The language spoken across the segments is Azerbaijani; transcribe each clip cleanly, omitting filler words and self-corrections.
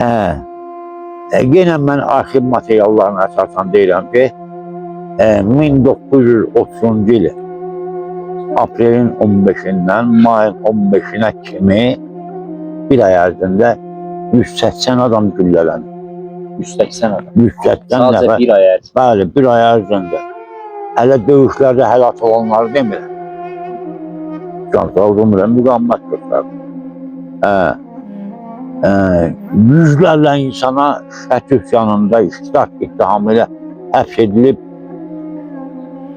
Hə. Yenə mən arxiv materiallarına əsasən deyirəm ki, 1930-cu il aprelin 15-dən mayın 15-inə kimi bir ay ərzində 180 adam güllələnib. 180 adam. 180 Sadəcə nəfər. bir ay ərzində. Bəli, bir ay ərzində. Hələ döyüşlərdə həlak olanları demirəm. Can demirəm, müqavimət göstərdim. Hə, yüzlərlə insana Şəki üsyanında iştirak ittihamı ilə həbs edilib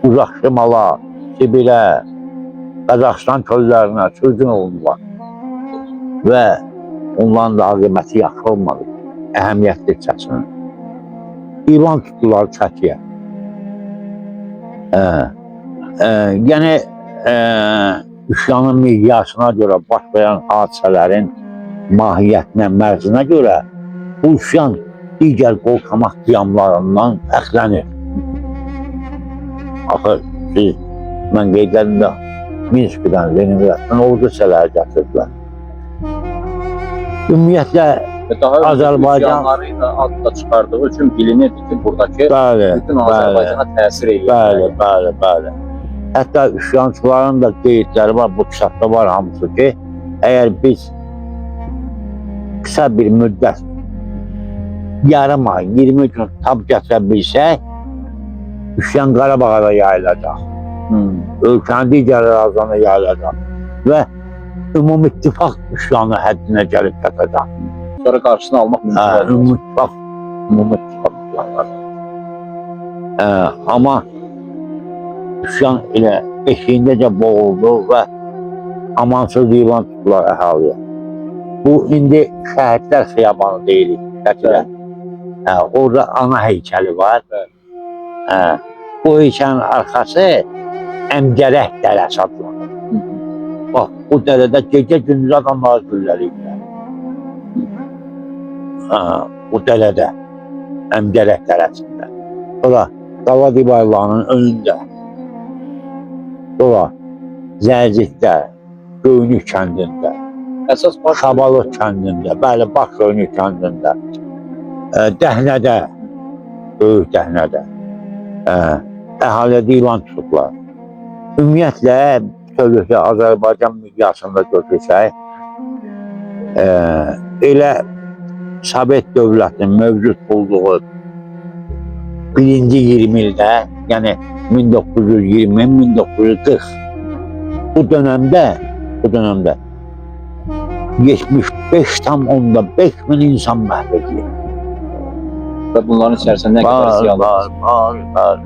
uzaq şimala, Sibirə, Qazaxıstan çöllərinə sürgün oldular. Və onların da aqibəti yaxşı olmadı. Əhəmiyyətli hissəsinin. İvan tutdular Şəkiyə. Yəni üsyanın miqyasına görə baş verən hadisələrin mahiyyətinə, mərzinə görə bu üsyan digər qolçamaq qiyamlarından fərqlənir. Axı siz, mən qeyd edim də Minskdən, Leningraddan ordu hissələri gətirdilər. Ümumiyyətlə, Və daha öncə Azərbaycan- üsyanları da ad da çıxardığı üçün bilinirdi ki, buradakı bəli, bütün bəli. Azərbaycana təsir eləyir. Bəli, bəli, bəli. Hətta üsyançıların da qeydləri var, bu kitabda var hamısı ki, əgər biz qısa bir müddət, yarım ay, 20 gün tab gətirə bilsək, üsyan Qarabağa da yayılacaq. Ölkənin digər ərazilərinə yayılacaq və ümumi ittifaq üsyanı həddinə gəlib çatacaq. Sonra qarşısını almaq mümkün Hə, olmaz. ümumi ittifaq üsyanları. Amma üsyan elə beşiyindəcə boğuldu və amansız divan tutdular əhaliyə. Bu indi Şəhidlər Xiyabanı deyilik Şəkidə. Hə, orada ana heykəli var. Hə, bu heykəlin arxası Əmgərək dərəsi adlanır. Bax, bu dərədə gecə-gündüz adamlar gülləliyiblər. Hə, bu dərədə, Əmgərək dərəsində. Sonra Qala divarlarının önündə. Sonra Zərcikdə, Göynük kəndində, Əsas baş Xabalıq kəndində, bəli, Bax Göynük kəndində, Dəhnədə, Böyük Dəhnədə, əhaliyə divan tutublar. Ümumiyyətlə, bütövlükdə Azərbaycan miqyasında götürsək, elə Sovet dövlətinin mövcud olduğu birinci 20 ildə, yəni 1920-1940 bu dönəmdə 75,5 min insan məhv edilib. Və bunların içərisində nə qədər Var, ziyalı var, var, var.